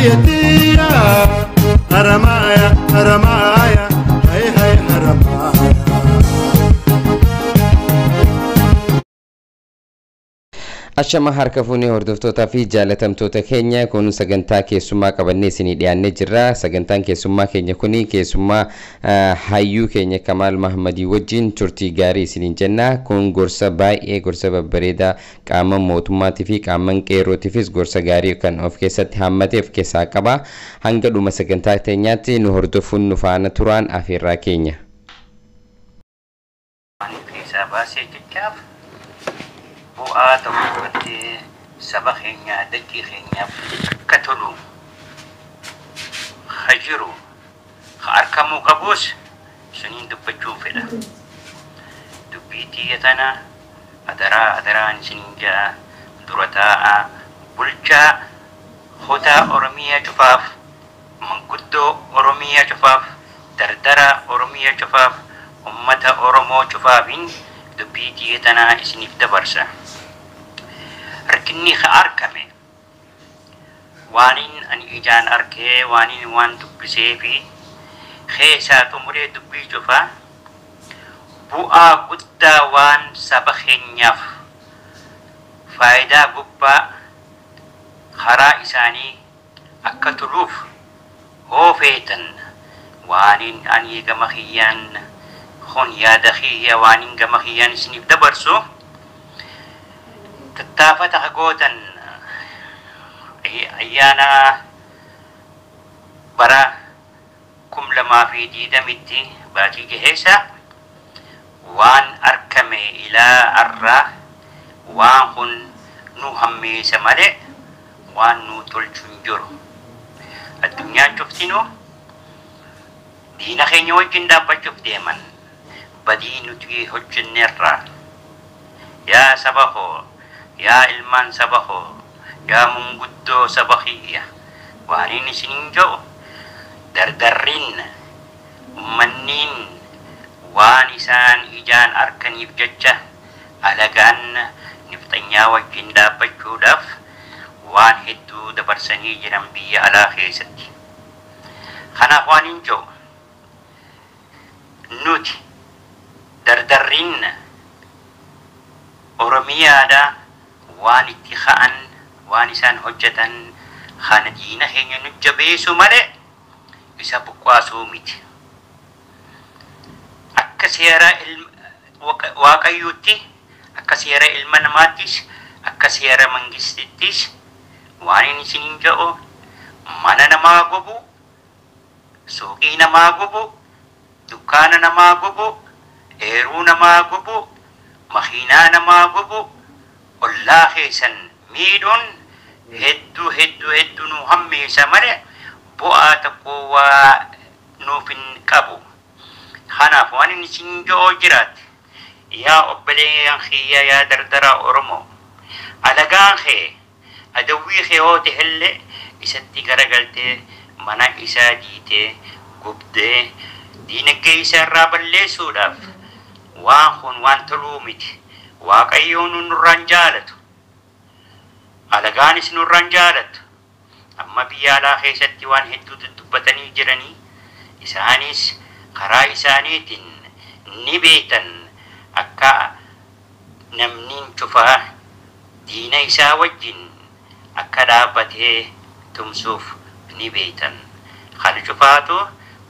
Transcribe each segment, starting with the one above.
Biyyattiya Haramaya Haramaya Hai Hai Haramaya. Ashama harka fuunee hordoftootaa fi jaalatamtoota keenya, kun sagantaa keessummaa qabannee isinii dhiyaannee jirra. Sagantaan keessummaa keenya kuni keessummaa hayyuu keenya Kamaal Mahammadii wajjin turtii gaarii isiniin jenna. Kun gorsa baay'ee gorsa babbareedaa qaama mootummaatii fi qaama qeerrootiifis gorsa gaarii kan of keessatti hammatee of keessaa qaba. Hanga dhuma sagantaa keenyaatti nu hordofuun nu faana turaan afeerraa keenya. Keessaa baasee jechaaf bu'aa tokko gartee saba keenya dachii keenyaaf akka tolu ha jiru ha argamuu qabus suniin dubbachuu fedha. Dubbii tiyya tana adaraa adaraan isiniin ja'a, dura taa'aa bulchaa kutaa Oromiyaa cufaaf, manguddoo Oromiyaa cufaaf, dardara Oromiyaa cufaaf, ummata Oromoo cufaafin dubbii tiyya tanaa isiniif dabarsa. Rakkinni ka argame waanin ani ijaan arkee, waanin waan dubbisee fi keessaa xumuree dubbii cufaa bu'aa guddaa waan saba keenyaaf faayidaa gubbaa karaa isaanii akka toluuf hoo feetan, waanin ani gama kiyyaan kun yaada kiyya waanin gama kiyyaan isiniif dabarsu, tattaafata hagootan ayyaana bara 2020tti baatii jaheessa waan arkame ilaa arraa waan kun nu hammeessa malee waan nu tolchu hin jiru. Addunyaan cuftinuu diina keenya wajjin dhaabbachuuf deeman badii nuti hojjenneerra. Yaa saba koo, yaa ilmaan saba koo, yaa munguddoo saba kiyya, waan inni isiniin jedhu dardarrin ummanniin waan isaan ijaan arkaniif jecha alagaan nifxanyaa wajjin dhaabbachuudhaaf waan hedduu dabarsanii jiran biyya alaa keessatti. Kanaaf waan hin jedhu nuti dardarrin Oromiyaadha waan itti ka'an waan isaan hojjetan kana diina keenya nu jabeessu malee isa buqqaasuu miti. Akka seera Waaqayyootti, akka seera ilma namaattis, akka seera mangistittis waan inni isiniin jedhu mana namaa gubu, suuqii namaa gubu, dukkaana namaa gubu, eeruu namaa gubu, makiinaa namaa gubu, ollaa keessan miidhuun hedduu hedduu hedduu nu hammeessa malee bu'aa tokko waa nuuf hin qabu. Kanaaf waan inni isin jedhu jiraate, yaa obboleeyyan kiyya, yaa dardara Oromoo, alagaan kee adawwii kee yoo ta'ellee isatti garagaltee mana isaa diitee gubdee diinagdee isaa irraa balleessuudhaaf waan kun waan toluu miti. Waaqayyoon nurraan jaalatu. Alagaanis nurraan jaalatu. Amma biyya alaa keessatti waan hedduu dubbatanii jiranii isaanis karaa isaaniitiin ni beekan akka namni cufaa diina isaa wajjin akka dhaabbatee tumsuuf ni beekan. Kana cufaatu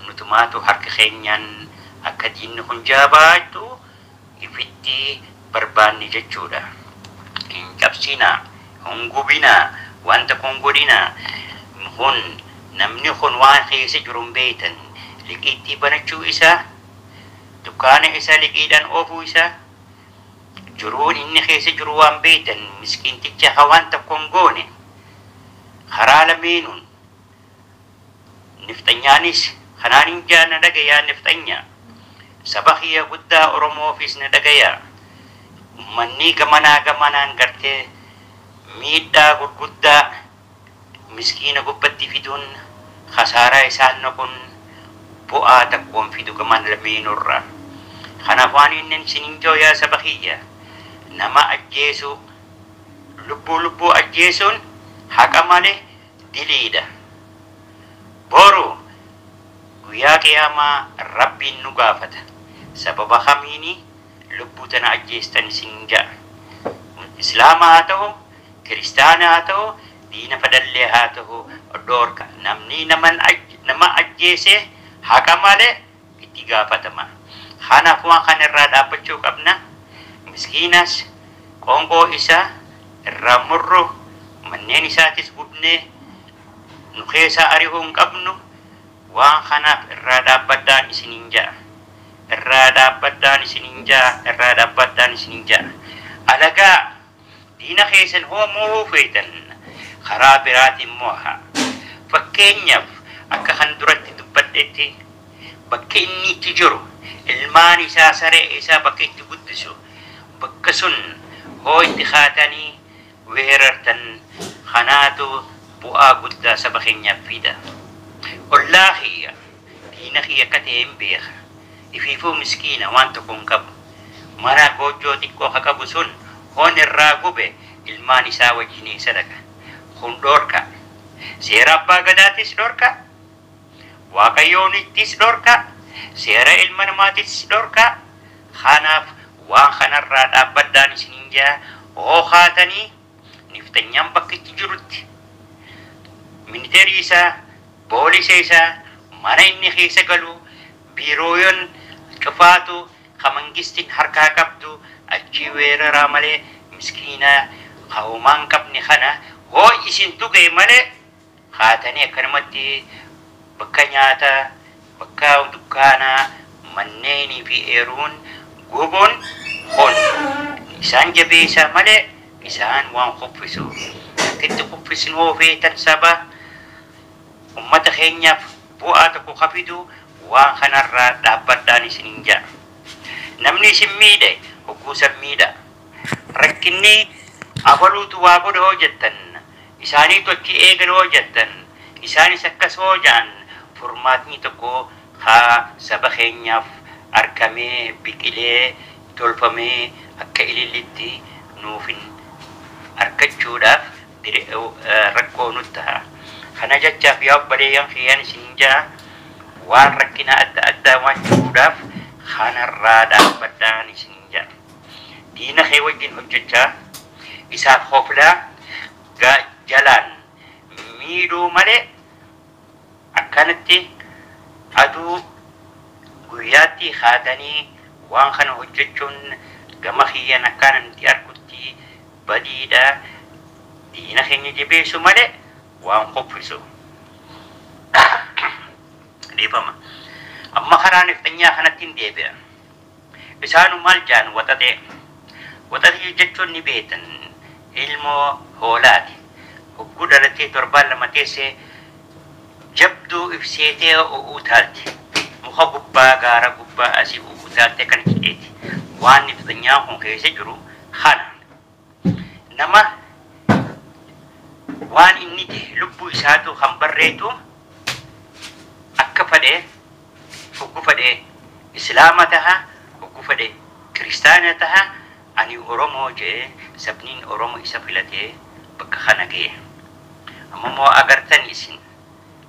nutumaatu harka keenyaan akka diinni kun jabaatu ifitti barbaanne jechuudha. Hin cabsinaa, hin gubinaa, wanta kun godhinaa. Kun namni kun waan keessa jiru hin beektan. Liqiitti banachuu isaa, dukkaana isaa liqiidhaan oofuu isaa, jiruun inni keessa jiru waan beektan, miskiinticha haa waan tokko hin goone. Karaa lameenuun nifxanyaanis kanaan hin jaana dhagayaa nifxanya. Saba kiyya guddaa Oromoofis na dhagayaa. Ummanni gamanaa gamanaan gartee miidhaa gurguddaa miskiina gubbatti fiduun khasaaraa isaan naquun bu'aa takkoon fidu gaman lameenurra. Kanaaf waan inni isiniin jiru yaa saba kiyya, nama ajjeesuu, lubbuu lubbuu ajjeesuun haqa malee diliidha. Boru guyyaa qiyaamaa Rabbiin nu gaafata. Sababa kamiini lubbuu tana ajjeestan isin ja'a. Islaama haa ta'u, kiristaana haa ta'u, diina fadhallee haa ta'u dhoorka. Namni nama ajjeese haqa malee itti gaafatama. Kanaaf waan kana irraa dhaabbachuu qabna. Miskiinas qoonqoo isaa irraa murru, manneen isaatis gubnee nu keessaa ari'uu hin qabnu. Waan kanaaf irraa dhaabbadhaan isiniin ja'a. Irraa dhaabbadhaan isiniin ja'a. Irraa dhaabbadhaan isiniin ja'a. Alagaa diina keessan hoo mo'uu feetan karaa biraatiin mo'a. Fakkeenyaaf akka kan duratti dubbadhetti bakki inni itti jiru ilmaan isaa saree isaa bakka itti guddisu bakka sun hoo itti kaatanii weerartan kanaatu bu'aa guddaa saba keenyaaf fida. Ollaa kiyya diina kiyya akka ta'e hin beeka. Ifiifuu miskiina waan tokko hin qabu. Mana goojjoo xiqqoo ka qabu sun hoon irraa gube ilmaan isaa wajjin sadaka. Kun dhoorka. Seera abbaa gadaatis dhoorka. Waaqayyoonittis dhoorka. Seera ilma namaatis dhoorka. Kanaaf waan kanarraa dhaabbadhaan isiniin jaa hoo kaatanii niftanyaan bakka itti jirutti miniteerii isaa, poolisii isaa, mana inni keessa galu, biirooyon cufaatu ka mangistiin harkaa qabdu achi weeraraa malee miskiina hawumaan hin qabne kana hoo isin tuqe malee kaatanii akkanumatti bakka nyaataa, bakka dukkaanaa, manneenii fi eeruun gubuun kun isaan jabeessaa malee isaan waan kuffisu. Itti kuffisnu hoo feetan saba ummata keenyaaf bu'aa tokko ka fidu waan kanarraa dhaabbadhaan isiniin ja'a. Namni isin miidhe hogguu san miidha. Rakkinni abaluutu waa godhe hoo jettan, isaaniitu achi eegale hoo jettan, isaanis akkas hoo ja'an furmaatni tokko haa saba keenyaaf argamee biqilee tolfamee akka ilillitti nuuf hin argachuudhaaf rakkoo nutti ta'a. Kana jechaaf yaa obboleeyyan kiyyaan isin ja'a waan rakkina adda addaa waan jiruudhaaf kanarraa dhaabbadhaan isin ja'a. Diina kee wajjin hojjechaa isaaf hoflaa jalaan miidhuu malee akkanatti aduu guyyaatti haatanii waan kana hojjechuun gama kiyyan akkaan nuti argutti badiidha. Diina keenya jabeessu malee waan qophisu. Dhiifama. Amma karaa nifxanyaa kanatti hin deebi'a. Isaanu maal jaan waxaxee. Waxaxee jechuun ni beektan ilmoo hoolaati. Hogguu dhalattee torbaan lama teessee jabduu ibseetee utaalti. Muka gubbaa gaara gubbaa asii utaaltee kan jedheeti. Waan nifxanyaan kun keessa jiru kana. Nama waan inni ta'e lubbuu isaatu kan barreetu akka fedhe hoggu fedhe islaama taha hoggu fedhe kiristaana taha ani Oromoo jee sabniin Oromoo isa filatee bakka kana ga'e. Amma immoo agartan isin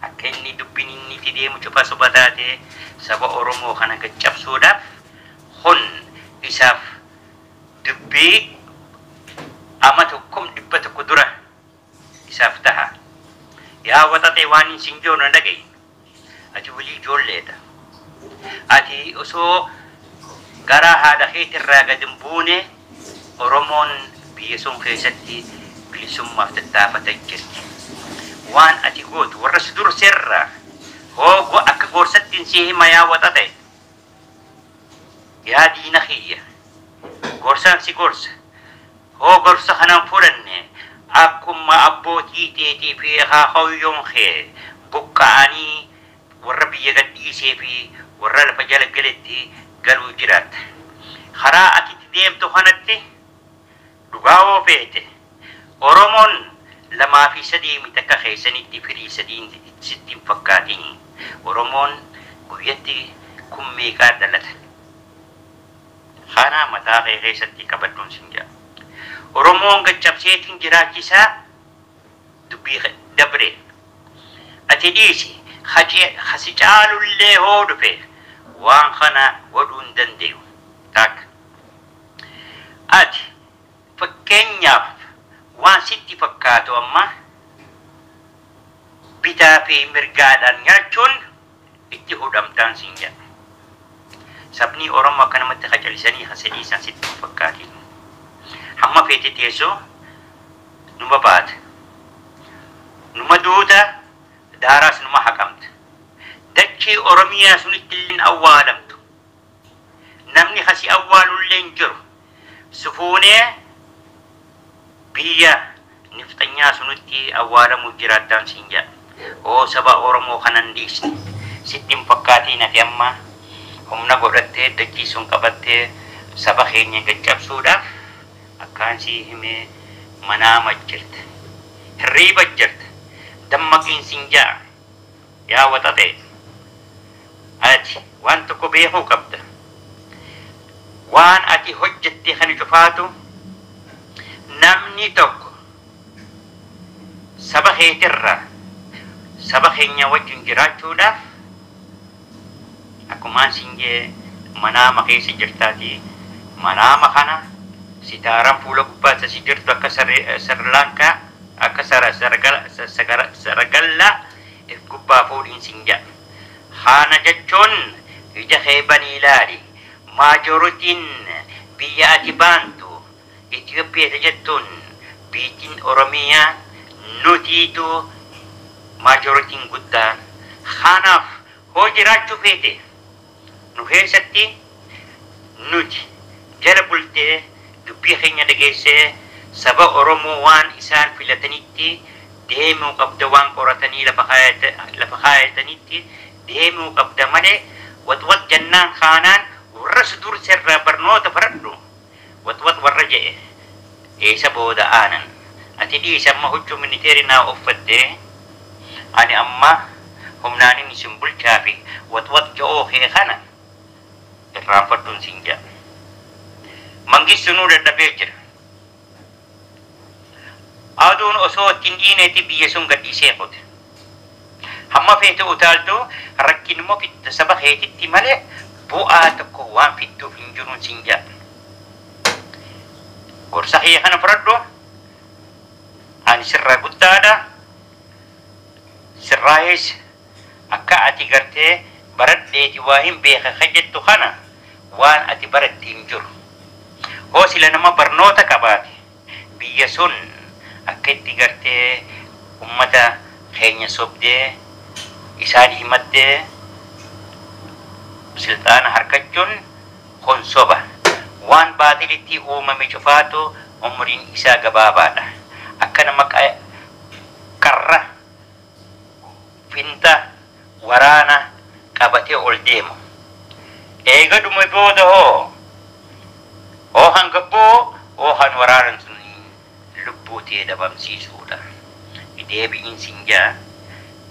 akka inni dubbiin inni itti deemu cufa soba taate saba Oromoo kana caccabsuudhaaf kun isaaf dubbii ama tokkom 100 dura isaaf taha. Yaa waxaxee waan isin jiru na dhaga'i. Ati walii ijoolleedha. Ati osoo garaa haadha keetirraa gad hin buune Oromoon biyya sun keessatti bilisummaaf tattaafata jirti. Waan ati gootu warra si durseerraa hoo akka gorsattiin si hima yaa waxaxe. Yaa diina kiyya gorsaan si gorsa. Hoo gorsa kanaan fudhanne akkuma abbootii teetii fi akaakayyoon kee buqqa'anii warra biyya gadhiisee fi warra lafa jala galetti galuu jiraatta. Karaa ati itti deemtu kanatti dhugaa hoo feete Oromoon 2 fi 3 miti akka keessanitti firii 3 sitti hin fakkaatin. Oromoon guyyatti kun meeqaa dhalata. Kana mataa kee keessatti qabadhuun sin jedha. Oromoon gaccabseetiin jiraachisaa dubbii dabre. Ati dhiisi Hasi caalullee hoo dhufe waan kana godhuu hin danda'u. Takka. Ati fakkeenyaaf waan sitti fakkaatu amma bitaa fi mirgaadhaan nyaachuun itti hudhamtaan siin jedha. Sabni Oromoo akkanumatti qacalisanii hasadhiisan sitti hin fakkaatin. Hamma feete teessoo numa baata. Numa duuta daaraas numa haqamta. Dachee Oromiyaa sunitti illee awwaalamtu. Namni hasi awwaalullee hin jiru. Sufuunee biyya nifxanyaa sunitti awwaalamuu jiraattaan siin jedha. Oo saba Oromoo kanan dhiisne sitti hin fakkaatiin ati amma humna godhattee dachii sun qabattee saba keenya gaccabsuudhaaf akkaan sii himee manaama jirta. Hirriiba jirta. Dammaqiin siin ja'a. Yaa waxaxee. Ati waan tokko beekuu qabda. Waan ati hojjette kana cufaatu namni tokko saba keetirraa saba keenya wajjin jiraachuudhaaf akkumaan siin jee manaama keessa jirtaati. Manaama kana sitaaraan fuula gubbaatti si jirtu akka Sri akka saragallaa if gubbaa fuudhiin siin jedha. Haana jechuun ija kee banii ilaali. Maajoritiin biyya ati baantu Itoophiyaa jettuun biitiin Oromiyaa nutiitu maajoritiin guddaan. Kanaaf hoo jiraachuu feete nu keessatti nuti jala bultee dubbii keenya dhageessee saba Oromoo waan isaan filatanitti deemuu qabda waan qoratanii lafa kaayatanitti deemuu qabda malee waxwax jennaan kaanaan warra dursa irraa barnoota baradhu waxwax warra je'e eessa booda aanan ati dhiisa amma huccuu miniteerii naa uffattee ani amma humnaanin isin bulchaa fi waxwax je'oo kee kana irraanfadhuun siin jedha. Mangistunuu dadhabee jira. Aduun osoo ittiin dhiineeti biyya sun gadhiisee qote. Hamma feete utaaltuu rakkinuma fidda saba keetitti malee bu'aa tokko waan fidduuf hin jiruun siin jedha. Gorsa kiyya kana fudhadhu. Ani sirraa guddaadha. Sirraayis akka ati gartee baradheeti waa hin beeka kan jettu kana waan ati baratte hin jiru. Hoo sila nama barnoota qabaate biyya sun akka itti gartee ummata keenya sobdee isaan himattee silxaana harkachuun kun soba. Waan baatilitti uumame cufaatu umriin isaa gabaabaadha. Akka nama karra finta waraana qabatee ol deemu. Eega dhume booda hoo hoo hangabboo hoo han waraanan sun lubbuu tee dhabamsiisuudha. Deebi'iin siin jaa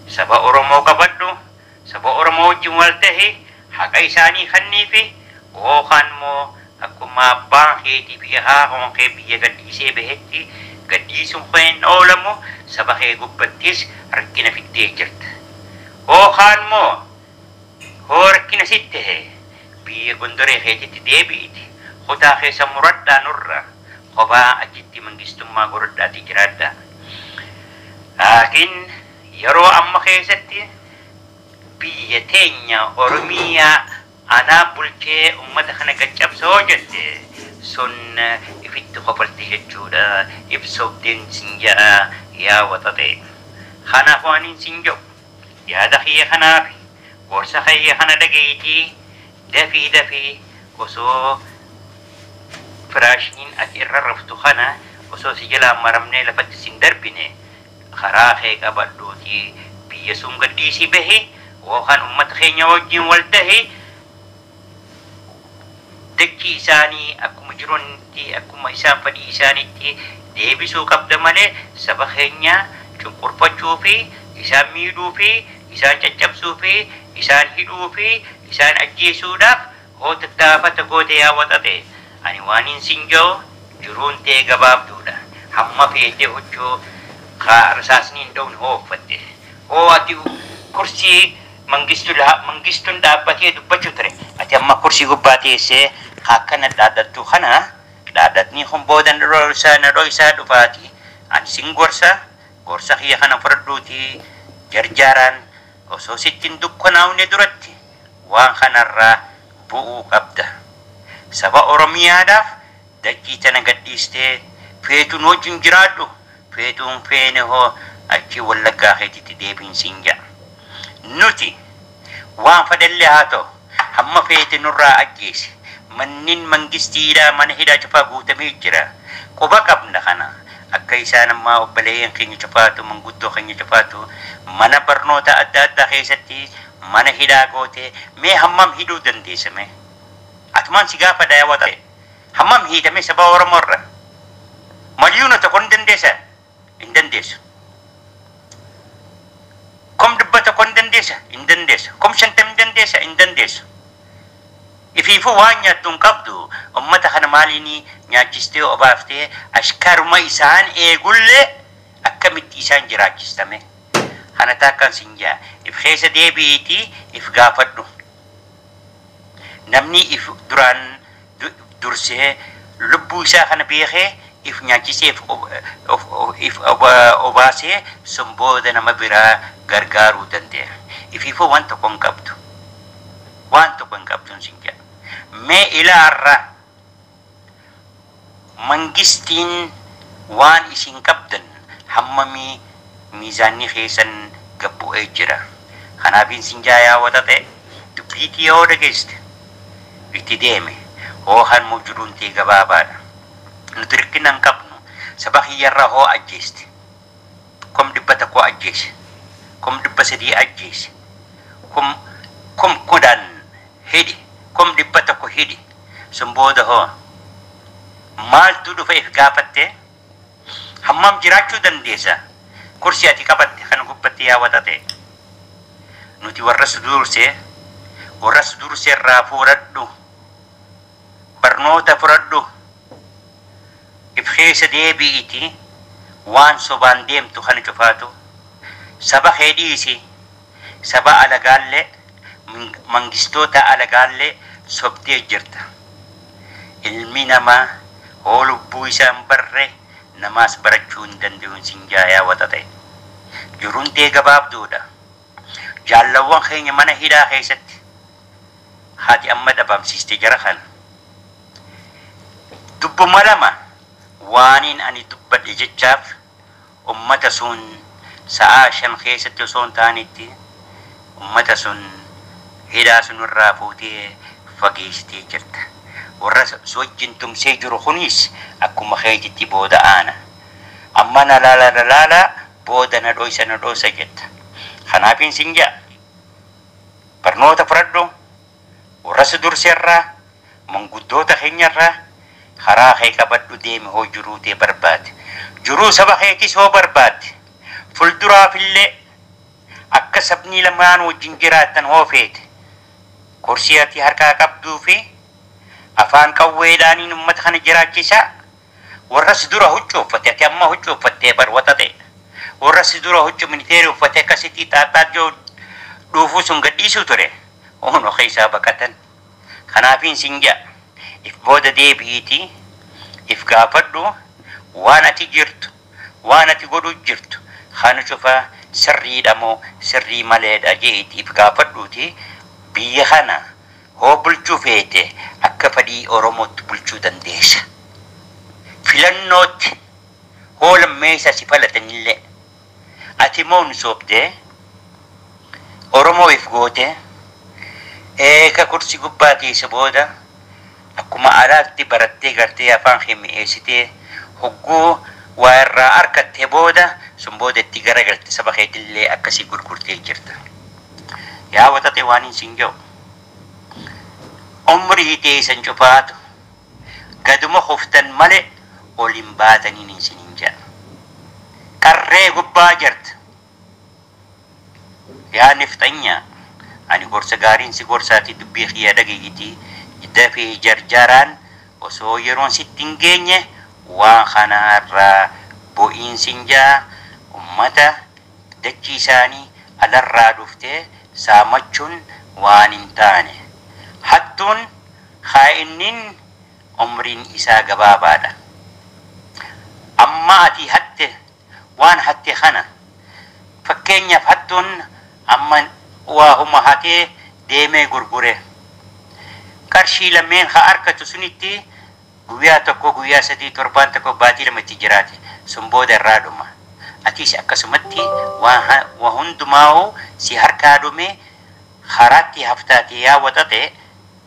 saba Oromoo qabadhu saba Oromoo wajjin wal tahi haqa isaanii kenniifi yookaan immoo akkuma abbaan keetii fi haadhoon kee biyya gadhiisee bahetti gadhiisuun kee hin oolamu saba kee gubbattis rakkina fiddee jirta. Yookaan immoo hoo rakkina sitti ta'e biyya gondoree keetitti deebi'iti kutaa keessa muradhaa nurra kophaa achitti mangistummaa godhadhaati jiraadha. Laakiin yeroo amma keessatti biyya teenya Oromiyaa anaa bulchee uummata kana gaccabsoo jette sun ifitti kofalti jechuudha. Ibsoobdeen sin jedha yaa waxaxe. Kanaaf waan hin sin jedhu yaada kiyya kanaaf gorsa kiyya kana dhageetii dafii dafii osoo firaashniin ati irra raftu kana osoo si jalaa maramnee lafatti sin darbine karaa kee qabadhuutii biyya sun gadhiisii bahi yookaan uummata keenya wajjin wal tahi dachii isaanii akkuma jiranitti akkuma isaan fedhii isaaniitti deebisuu qabda malee saba keenya cunqurfachuu fi isaan miidhuu fi isaan caccabsuu fi isaan hidhuu fi isaan ajjeesuudhaaf hoo tattaafata goote yaa waxaxe. Ani waan hin sin jiru jiruun tee gabaabduudha. Hamma feete huccuu rasaasni hin dhowne hoo uffatte. Hoo ati Kursii mangistuun dhaabbatee dubbachuu ture. Ati amma kursii gubbaa teessee akkana dhaaddattu kana dhaaddatni kun booda na dho'isaa dhufaati. Ani sin gorsa, gorsa kiyya kana fudhadhuuti jarjaaraan osoo sitti hin dukkanaa'une duratti waan kanarraa bu'uu qabda. Saba Oromiyaadhaaf dachii tana gadhiistee feetuun wajjin jiraadhu, feetuun feene hoo achi Wallaggaa keetitti deebiin siin jedha. Nuti waan fedhallee haa ta'u, hamma feete nurraa ajjeese. Manneen mangistiidhaa mana hidhaa cufaa guutamee jira. Quba qabna kana. Akka isaan ammaa obboleeyyan keenya cufaatu, manguddoo keenya cufaatu mana barnoota adda addaa keessatti mana hidhaa gootee, mee hammam hidhuu dandeessame? Atumaan si gaafa daawwata. Hammam hiitame saba Oromoo irra? 1,000,000 hin dandeessa? Hin dandeessu. 100,000 hin dandeessa? Hin dandeessu. 50,000 hin dandeessa? Hin dandeessu. Ifiifuu waan nyaattu hin qabdu. Ummata kana maaliin nyaachistee obaaftee ashkaruma isaan eegullee akkamitti isaan jiraachistame? Kana taakkaan sin jaa. If keessa deebi'iitii if gaafadhu. Namni if duraan dursee lubbuu isaa kana beekee if nyaachisee if obaasee sun booda nama biraa gargaaruu danda'a. Ifiifuu waan tokko hin qabdu. Waan tokko hin qabdu sin jedha. Mee ilaarra mangistiin waan isin qabdan hammamii miizaanni keessan gad bu'ee jira. Kanaafin sin jaayaa wata ta'e dubbiitii yoo dhageeste itti deeme hoohan mujjuruun ta'e gabaabaadha. Nuti rakkina hin qabnu. Saba kiyyarraa hoo ajjeeste. 100,000 ajjeese. 300,000 ajjeese. 10,000 hidhi. 100,000 hidhi. Sun booda hoo maaltu dhufa if gaafatte? Hammam jiraachuu dandeessa? Kursii ati qabatte kan gubbatti yaawwata ta'e. Nuti warra si dursee, warra si dursee irraa fuudhadhu. Barnoota fudhadhu. If keessa deebi'iti waan sobaan deemtu kana cufaatu. Saba kee dhiisi. Saba alagaallee, mangistoota alagaallee sobdee jirta. Ilmi namaa hoo lubbuu isaa hin barre namaas barachuu hin danda'u sin jaayaa wata ta'e. Jiruun tee gabaabduudha. Jaallawwan keenya mana hidhaa keessatti haati amma dhabamsiiste jara kana. Dubbuma lama waaniin ani dubbadhe jechaaf ummata sun sa'aa 5 keessatti osoo hin taanetti ummata sun hidhaa sun irraa fuutee fageessitee jirta. Warra si wajjin tumsee jiru kunis akkuma keetitti booda aana. Amma na laala na laala booda na dhoysa na dhoysa jetta. Kanaafin sin jedha. Barnoota fudhadhu. Warra si durseerraa, manguddoota keenyarraa karaa kee qabadhu deemi hoo jiruu tee barbaade. Jiruu saba keetis hoo barbaade. Fuulduraafillee akka sabni lamaan wajjin jiraatan hoo feete. Kursii ati harkaa qabduu fi afaan qawweedhaaniin uummata kana jiraachisaa. Warra si dura huccuu uffate, ati amma huccuu uffattee barwata ta'e. Warra si dura huccuu miniteerii uffate akkasitti xaaxaa jiru dhuufuu sun gadhiisuu ture. Oonoo keessaa baqatan. Kanaafiin sin jedha. If booda deebi'iitii if gaafadhu waan ati jirtu, waan ati godhuu jirtu kana cufa sirriidha moo sirrii maleedha jeetii if gaafadhuuti biyya kana hoo bulchuu feete akka fedhii Oromootti bulchuu dandeessa. Filannootti hoo lammeessa si falatanillee ati moo nu soobdee Oromoo if gootee eeka kursii gubbaa teesse booda akkuma alaatti barattee gartee afaan kee mi'eessitee hogguu waa irraa argattee booda sun booda itti garagalte saba keetillee akkasii gurgurtee jirta. Yaa watate waan hin siin jedhu. Umrii teessan cufaatu gaduma kuftan malee ol hin baataniin hin siin jedha. Qarree gubbaa jirta. Yaa nifxanyaa ani gorsa gaariin si gorsaati dubbii kiyya dhageeyyitii dafee jarjaraan osoo yeroon sitti hin geenye waan kanarraa bu'iinsi hin jaa ummata dachii isaanii Alarraa dhuftee saamachuun waan hin taane. Hattuun haa'innin umriin isaa gabaabaadha. Amma ati hatte waan hatte kana fakkeenyaaf hattuun amma waahuma hatee deemee gurgure. Qarshii lameen haa argatu sunitti guyyaa tokko, guyyaa 3, torbaan tokko, baatii 2tti jiraate, sun booda irraa dhuma. Atis akkasumatti waa hundumaa'uu si harkaa dhume karaatti haftaate. Yaa waxate,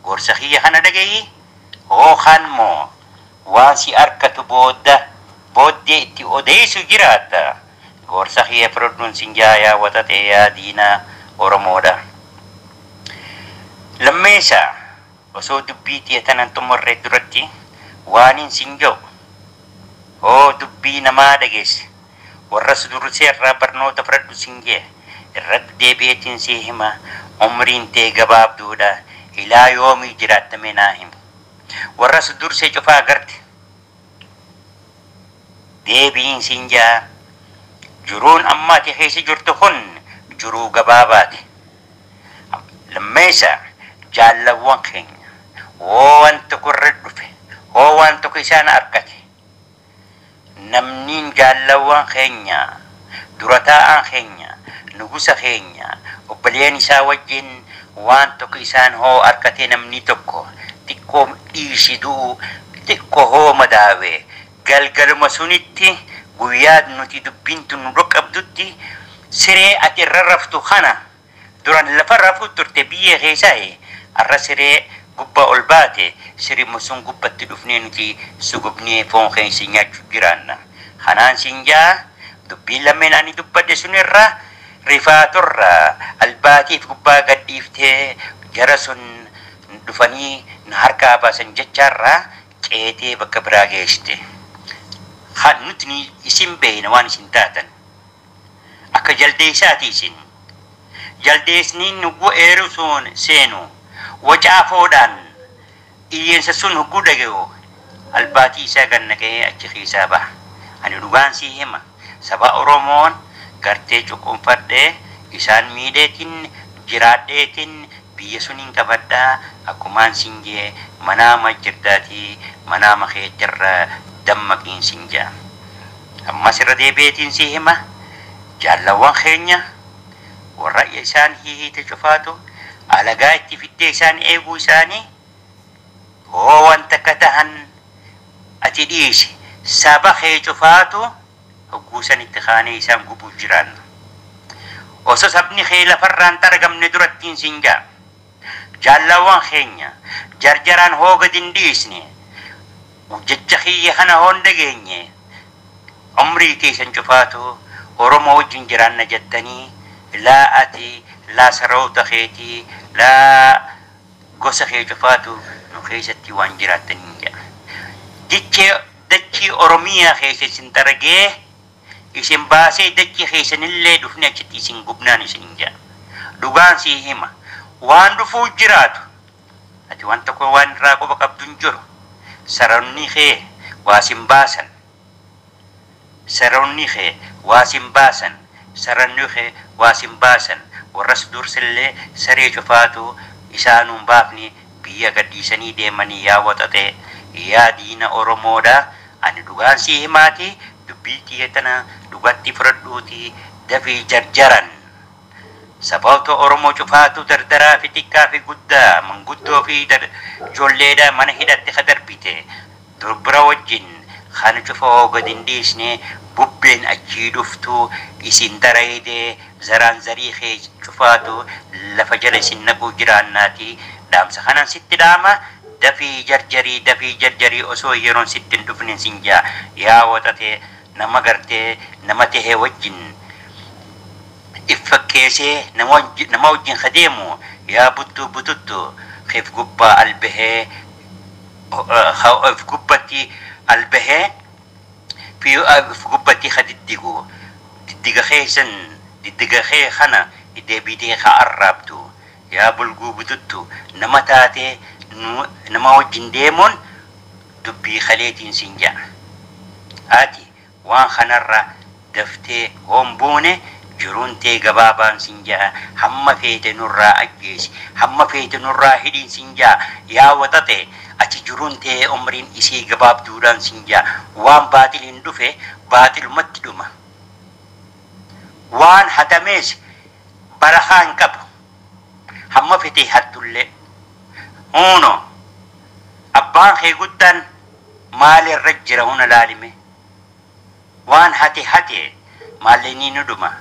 gorsa kiyya kana dhagayi. Hookaan moo waan si argatu booda booddee itti odeessu jiraatta. Gorsa kiyya fudhadhuun sin jaa, yaa waxate, yaa diinaa Oromoodha. Lammeessa, osoo dubbii tiyya tanan xumurree duratti waanin sin jedhu, hoo dubbii namaa dhageesse, warra dursee irraa barnoota fudhadhu sin jee, irratti deebi'eetiin si hima: umriin tee gabaabduudha. Ilaa yoomii jiraattame naa himi? Warra dursee cufaa agarte. Deebiin sin jaa, jiruun amma ati keessa jirtu kun jiruu gabaabaati. Lammeessa, jaallawwan keenya hoo waan tokko irra dhufe, hoo waan tokko isaan argate, namniin jaallawwan keenya, dura taa'aan keenya, nugusa keenya, obboleen isaa wajjin waan tokko isaan hoo argate, namni tokko xiqqoo dhiisi du'u, xiqqoo hoo madaawe, galgaluma sunitti, guyyaa nuti dubbiin tun nu qabdutti, siree ati irra raftu kana, duran lafa rafuu turte biyya keessaa, har'a siree gubbaa ol baate, sirima sun gubbatti dhufnee nuti sugubnee foon keenya nyaachuu jiraanna. Kanaan siin jaa, dubbiin lameen ani dubbadhe sunirra rifaaturra albaatiif gubbaa gadhiiftee jara sun dhufanii na harkaa baasan jechaarraa ceetee bakka biraa geessite. Nuti isin beeyna waan isin taatan. Akka jaldeessaati isin. Jaldeessni nugguu eeru sun seenu wacaafoodhaan iyyeensa sun hugguu dhaga'u albaatii isaa gannaqee achi keessaa baha. Ani dhugaan sii hima. Saba Oromoon gartee cuqunfadhee isaan miidheetiin jiraadheetiin biyya suniin qabadhaa, akkumaan sin jee manaama jirtaatii manaama keetirra dammaqiin sin jaa. Ammas irra deebi'eetiin sii hima, jaallawwan keenya warra isaan hihiite cufaatu alagaa itti fiddee isaan eeguu isaanii hoo wanta akka tahan ati dhiisi, saba kee cufaatu hogguu sanitti kaanee isaan gubuuf jiraan. Osoo sabni kee lafarraan xaragamne durattiin siin jaa. Jaallawwan keenya jarjaraan hoo gadi hin dhiisne, jecha kiyya kana hoo hin dhageenye, umrii keessan cufaatu Oromoo wajjin jiraanna jettanii, laa ati, laa saroota keetii, laa gosa kee cufaatu nu keessatti waan jiraattaniin jedha. Dachee dachii Oromiyaa keessa isin xaragee isin baasee dachii keessanillee dhufne achitti isin gubnaan isin jedha. Dhugaan sii hima. Waan dhufuu jiraatu. Ati waan tokko waan irraa quba qabdu hin jiru. Saroonni kee waa sin baasan. Saroonni kee waa sin baasan. Saroonni kee waa sin baasan. Warras dursillee saree cufaatu isaanuun baafne biyya gadhiisanii deemanii. Yaa waxaxee, yaa diina Oromoodha. Ani dhugaan sii himaati, dubbii kiyya tana dhugatti fudhadhuuti dafii jarjaran. Saboota Oromoo cufaatu dardaraa fi xiqqaa fi guddaa, manguddoo fi ijoolleedha mana hidhatte ka darbite. Durbira wajjin kan cufa hoo gad hin dhiisne, bubbeen achii dhuftu isin dareedee zaraan zarii kee cufaatu lafa jala isin naquu jiraannaati. Dhaamsa kanan sitti dhaama, dafii jarjarii, dafii jarjarii, osoo yeroon sitti hin dhufne sin jaa. Yaa waxate, nama gartee nama tahee wajjin if fakkeessee nama wajjin kadeemu, yaa buttuu bututtu if gubbaa albahee if gubbatti albahee fi if gubbatti ka diddigu, diddiga keessan, diddiga kee kana deebitee ka arraabdu, yaa bulguu bututtu, nama taatee nama wajjin deemuun dubbii kaleetiin sin ja'a. Ati waan kanarra daftee hoon buune Jiruun tee gabaabaan sin ja'a. Hamma feete nurraa ajjeesi, hamma feete nurraa hidhiin sin ja'a. Yaa waxaxe, ati jiruun tee umriin isii gabaabduudhaan sin ja'a. Waan baaxiliin dhufe baaxilumatti dhuma. Waan hatamees barakaa hin qabu. Hamma fete hattullee. Huno abbaan kee guddaan maalirra jira huna laalime. Waan hate hate maallee ni dhuma.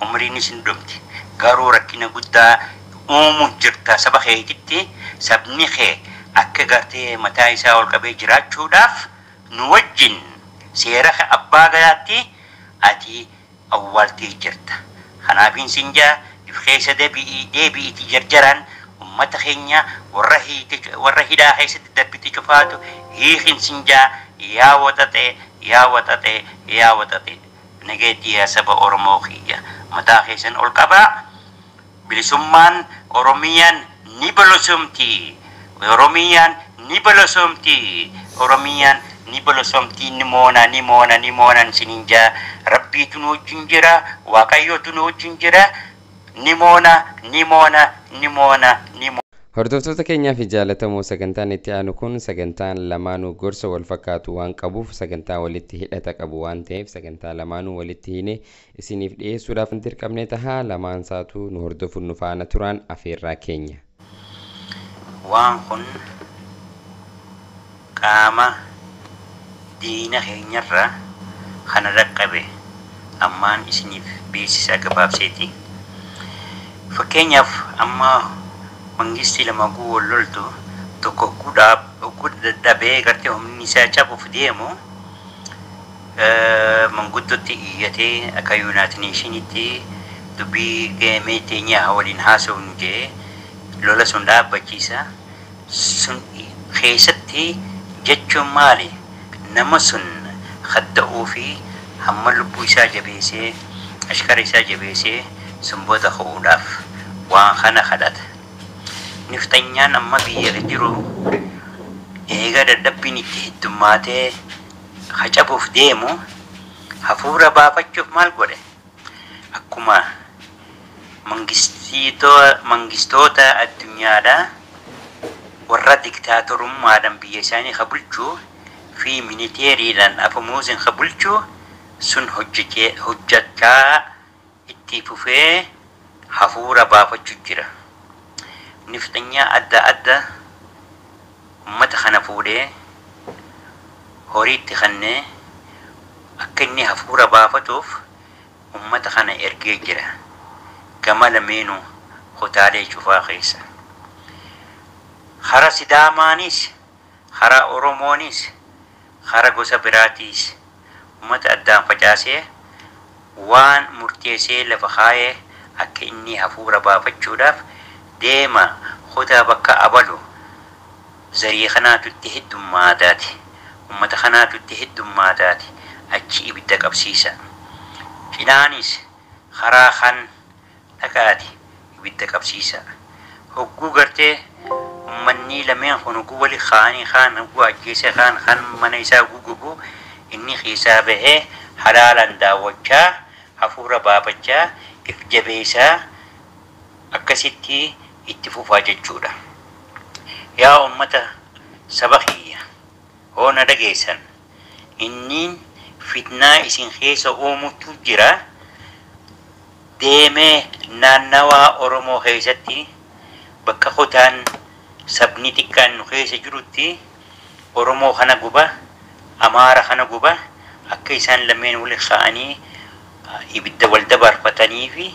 Umriinis ni dhumti. Garuu rakkina guddaa uumuu jirta saba keetitti. Sabni kee akka gartee mataa isaa ol qabee jiraachuudhaaf nu wajjin seera abbaa gadaatti ati awwaaltee jirta. Kanaafin sin jaa, if keessa deebi'ii, deebi'iiti jarjaraan ummata keenya warra warra hidhaa keessatti darbite cufaatu hiikin sin jaa. Yaa waxaxee, yaa waxaxee, yaa waxaxee, nageetti yaa saba Oromoo kiyya, mataa keessan ol qabaa. Bilisummaan Oromiyaan ni bilisumti. Oromiyaan ni bilisumti. Oromiyaan ni bilisumti. Ni moona, ni moona, ni moonan sinin jaa. Rabbiitu nu wajjin jira. Waaqayyootu nu wajjin jira. Ni moona, ni moona, ni moona, ni moona. Hordoftoota keenyaa fi jaallatamoo, sagantaan itti aanu kun sagantaan lamaanuu gorsa wal fakkaatu waan qabuuf, sagantaa walitti hidhata qabu waan ta'eef, sagantaa lamaanuu walitti hine isiniif dhiyeessuudhaaf hin dirqamne tahaa. Lamaan isaatu nu hordofuun nu faana turaan afeerraa keenya. Waan kun qaama diina keenyarraa kana dhaqqabe ammaan isiniif beeksisa gabaabseeti. Fakkeenyaaf, amma mangistii lama guu wal loltu tokko hogguu dadhabee gartee humni isaa cabuuf deemu, manguddootti iyyatee akka United Nationitti dubbii geemee teenyaa waliin haasa'uun jee lola sun dhaabbachiisa. Sun keessatti jechuun maali? Nama sun hadda'uu fi hamma lubbuu isaa jabeessee, ashkara isaa jabeessee sun booda ka'uudhaaf waan kana kadhata. Niftanyaan amma biyya jiru eega dadhabbiin itti heddummaatee hacabuuf deemu hafuura baafachuuf maal godhe? Akkuma mangistoota addunyaadhaa warra diktaatorummaadhaan biyya isaanii ka bulchuu fi miniteeriidhaan afamuusin ka bulchuu sun hojjechaa itti fufee hafuura baafachuu jira. Nifxanyaa adda adda ummata kana fuudhee horiitti kennee akka inni hafuura baafatuuf ummata kana ergee jira. Gama lameenuu kutaalee cufaa keessa. Hara Sidaamaanis, hara Oromoonis, hara gosa biraatiis ummata addaan facaasee waan murteessee lafa kaayee akka inni hafuura baafachuudhaaf deema. Kutaa bakka abalu zarii kanaatu itti heddummaataati. Ummata kanaatu itti heddummaataati. Achi ibidda qabsiisa. Cinaanis karaa kan dhaqaati ibidda qabsiisa. Hogguu gartee ummanni lameen kun hogguu wali kaanii kaan hogguu ajjeese kaan kan mana isaa gugubu, inni keessaa bahee halaalaan daawwachaa, hafuura baafachaa, if jabeessaa akkasitti itti fufaa jechuudha. Yaa ummata saba kiyya, hoona dhageessan, inni fitnaa isin keessa uumutu jira. Deemee naannawaa Oromoo keessatti bakka kutaan sabni xiqqaan nu keessa jirutti Oromoo kana guba, Amaara kana guba, akka isaan lameen wali ka'anii ibidda wal dabarfatanii fi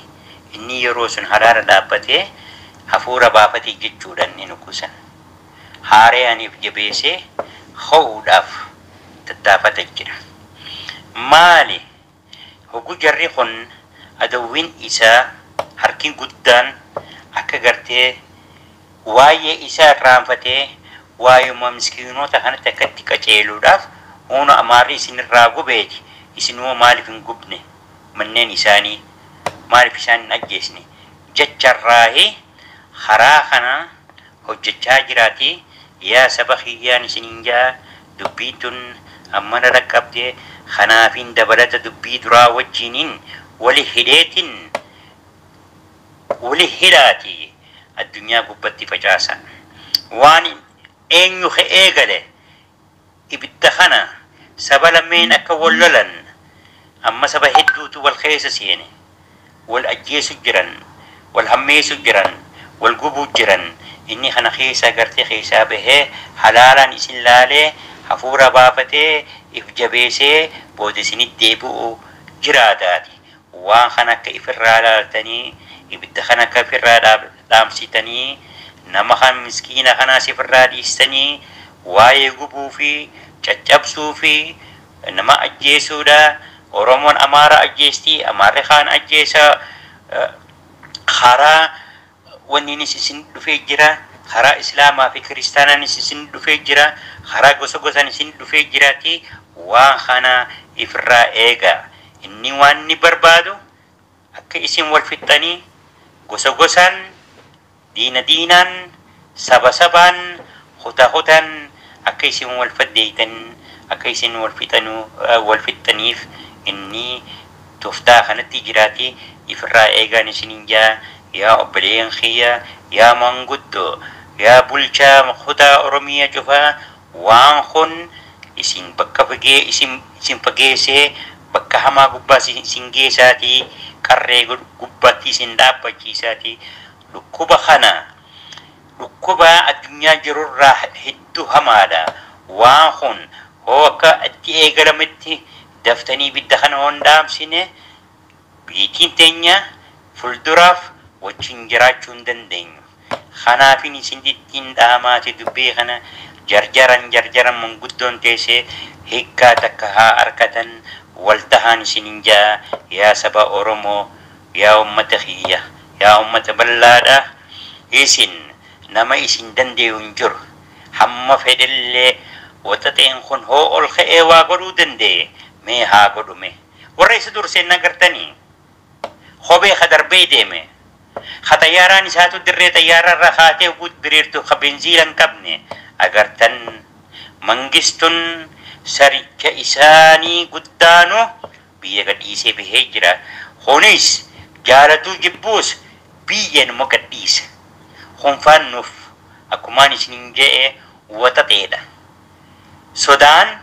inni yeroo sun haraara dhaabbatee hafuura baafatee jechuudha inni nugusan. Haaree aniif jabeessee ho'uudhaaf tattaafata jira. Maali? Hogguu jarri kun adawwiin isaa harki guddaan akka gartee waa'ee isaa irraanfatee waa'uma miskiinota kanatti akkatti qaceeluudhaaf, humna Amaarri isinirraa gubeeti, isinuu maaliif hin gubne, manneen isaanii maaliif isaan hin ajjeesne jecharraahi karaa kana hojjechaa jiraati. Yaa saba kiyyaan isiniin jaa, dubbiin tun ammana dhaqqabde. Kanaafin dabalata dubbii duraa wajjiniin Wali hidheetiin wali hidhaati addunyaa gubbatti facaasan. Waan eenyu eegale ibidda kana saba lameen akka wal lolan, amma saba hedduutu wal keessa seene, wal ajjeesu jiran, wal hammeessu jiran, wal gubuu jiran. Inni kana keessa gartee keessaa bahee halaalaan isin laalee hafuura baafatee if jabeesee booda isinitti deebi'u jiraataati. Waan kana akka ifirraa laaltanii, ibidda kana akka ifirraa dhaamsitanii, nama kan miskiina kanaas ifirraa dhiistanii, waa'ee gubuu fi caccabsuu fi nama ajjeesuudha. Oromoon Amaara ajjeesti, Amaarri kaan ajjeesa. Karaa wanniinis isin dhufee jira, karaa Islaamaa fi Kiristaanaanis isin dhufee jira, karaa gosa gosaan isin dhufee jiraati. Waan kana ifirraa eega. Inni waan inni barbaadu akka isin wal fixxanii gosa gosaan, diina diinaan, saba sabaan, kutaa kutaan akka isin wal faddeeytan, akka isin wal fixanuu wal fixxaniif inni tooftaa kanatti jiraati. Ifirraa eegaan isinin jaa, yaa obboleeyyan kiyya, yaa manguddoo, yaa bulchaa kutaa Oromiyaa cufaa, waan kun isin bakka fagee isin fageessee bakka hamaa gubbaa isin geessaatii, qarree gubbaatti isin dhaabbachiisaatii. Dhukkuba kana, dhukkuba addunyaa jirurraa hedduu hamaadha. Waan kun hoo akka itti eegalametti daftanii ibidda kana hoo hin dhaamsine, biitiin teenya fuulduraaf wajjin jiraachuu hin dandeenyu. Kanaafin isin ittiin dhaamaati dubbii kana jarjaran jarjaran manguddoon teessee hiikkaa takka haa arkatan, wal tahaan isinin jaa. Yaa saba Oromoo, yaa ummata kiyya, yaa ummata bal'aadha, isin nama isin danda'u hin jiru. Hamma fedhellee waxaxeen kun hoo ol ka'ee waa godhuu danda'e, mee haa godhume. Warra isa durseen agartanii kophee ka darbee deeme, ka xayyaaraan isaatu dirree xayyaararra kaatee guut diriirtu, ka benziila hin qabne agartan. Mangistun saricha isaanii guddaanu biyya gadhiisee bahee jira. Kunis jaalatuu jibbuus biyya numa gadhiisa. Kunfaan nuuf akkumaan isinin je'e waxaxeedha. Sodaan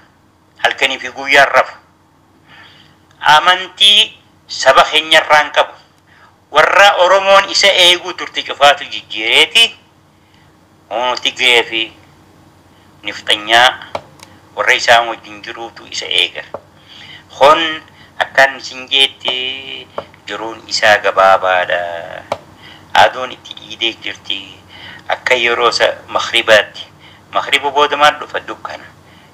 halkanii fi guyyaan rafu. Amantii saba keenyarraa hin qabu. Warra Oromoon isa eeguu turte cufaatu jijjiireeti. Tigree fi nifxanyaa warra isaan wajjin jiruutu isa eega. Kun akkan isin jeetti jiruun isaa gabaabaadha. Aduun itti dhiidee jirti. Akka yeroo makribaatti. Makriba booda maal dhufa? Dukkana.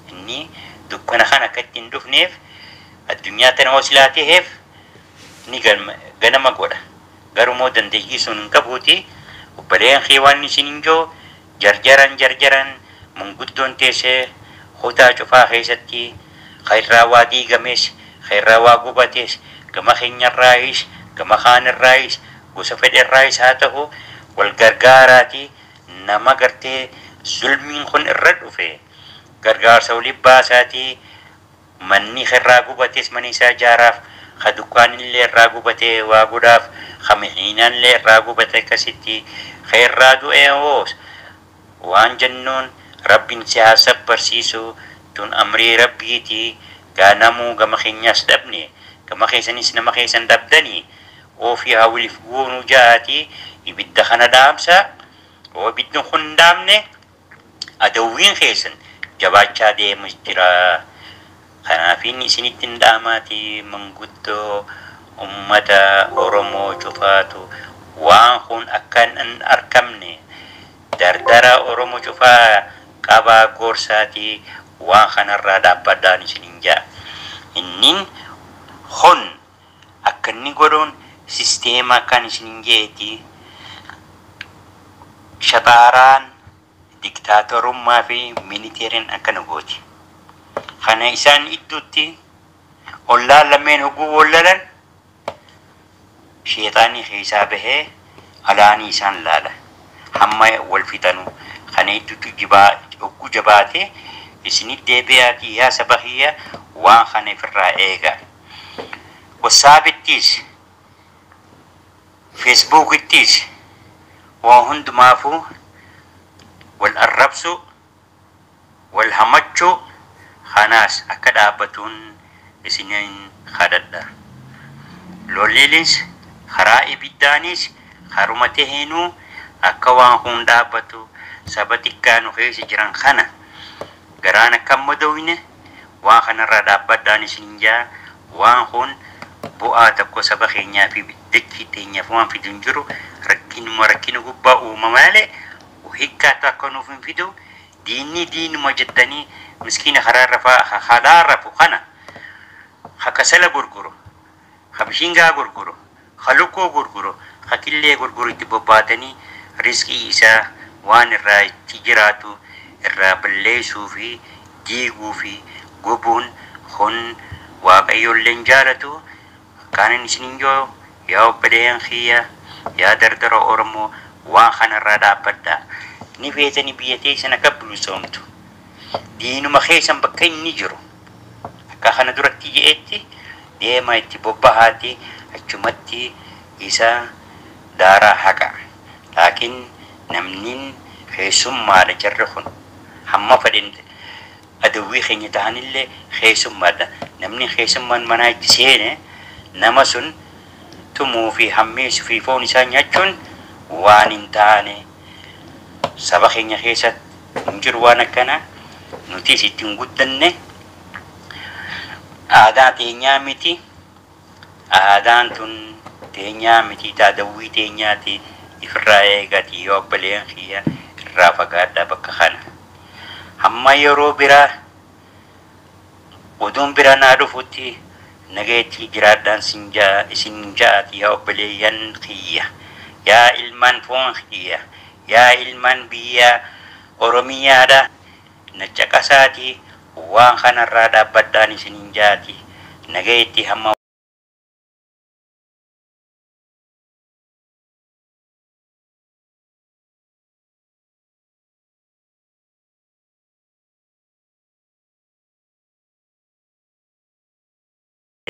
Inni dukkana kana akka ittiin dhufneef addunyaa tana hoo silaa ta'eef ni ganama godha. Garuu dandeettii sun hin qabuuti. Obboleen kee waan isin hin jiru jarjaran jarjaran manguddoon teessee kutaa cufaa keessatti kairraa waa diigames, kairraa waa gubates, gama keenyarraayis, gama kaanirraayis, gosa fedherraayis haa ta'u, wal gargaaraati. Nama gartee zulmiin kun irra dhufe gargaarsa walii baasaatii, manni irraa gubates mana isaa ijaaraaf, ka dukkaanillee irraa gubatee waa godhaaf, ka makiinaallee irraa gubate akkasitti, ka irraa du'ee hoos waan jennuun rabbiin si haa sabbarsiisu. Tun amrii rabbiiti. Gaa namuu gama keenyaas dhabne, gama keessanis nama keessan dhabdanii, ofii haa waliif goonuu ja'aati ibidda kana dhaamsa. Hoo ibiddi kun hin dhaamne, adawwiin keessan jabaachaa deemu jira. Kanaafin isinitti hin dhaamaati, manguddoo ummata Oromoo cufaatu waan kun akka hin argamne dardara Oromoo cufaa qabaa gorsaatii waan kanarraa dhaabbadhaan isinin ja'a. Innin kun akka inni godhuun sisteema kan isinin jeeti shaxaaraan diktaatorummaa fi militeeriin akkana gooti. Kana isaan idduutti ollaan lameen hogguu wallalan sheexaanni keessaa bahee alaanii isaan laala. Hamma wal fixanu kana idduutti jibaa hogguu jabaate isinit deebi'aatii, yaa saba kiyya, waan kana ifirraa eega. Wasaabittis Feesbuukittis waa hundumaafuu wal arrabsu, wal hamachuu kanaas akka dhaabbatuun isiniin kadhadha. Lolliinis karaa ibiddaanis karuma taheenuu akka waan kun dhaabbatu, saba xiqqaa nu keessa jiran kana garaan akka hin madoofne waan kanarraa dhaabbadhaan isiniin jaa. Waan kun bu'aa tokko saba keenyaa fi dachii teenyaaf waan fidu hin jiru. Rakkinuma rakkina gubbaa uuma malee hiikkaatu akka nuuf hin fidu. Diinni diinuma jettanii miskiina karaa rafaa karaa rafu kana, ka kasala gurguru, ka bishingaa gurguru, ka lukkuu gurguru, ka killee gurguru itti bobbaatanii riskii isaa waan irraa itti jiraatu irraa balleessuu fi diiguu fi gubuun kun Waaqayyoollee hin jaalatu. Akkaanin isiniin joo, yaa obboleeyyan kiyya, yaa dardara Oromoo, waan kanarraa dhaabbadhaa. Ni feetanii biyya teessan akka bilisoomtu, diinuma keessan bakka inni jiru akka kana duratti je'etti deema itti bobbahaati, achumatti isa daaraa haqa. Laakiin namnin keessummaadha. Jarri kun hamma fedhan adawwii keenya ta'anillee keessummaadha. Namni keessummaan manaa itti seene nama sun tumuu fi hammeessuu fi foon isaa nyaachuun waan hin taane. Saba keenya keessatti hin jiru waan akkanaa. Nutis ittiin guddanne, aadaa teenyaa miti. Aadaan tun teenyaa miti, adawwii teenyaati. Ifirraa eegati, yoo obboleen kiyya, irraa fagaadhaa bakka kana. Hamma yeroo biraa oduun biraa naa dhufutti nageetti jiraadhaan isin jaati. Yaa obboleeyyan kiyya, yaa ilmaan foon kiyya, yaa ilmaan biyya Oromiyaadha, na caqasaati, waan kanarraa dhaabbadhaan isinin jaati. Nageetti hamma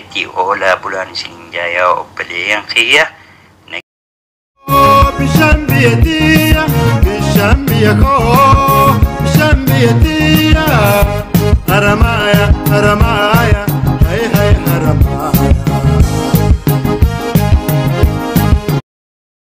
itti oolaa bulaan isinin jaa, yaa obboleeyyan kiyya. Bishaan biyya tiyya, bishaan biyya koo, bishaan biyya tiyya, haramaaya, haramaaya.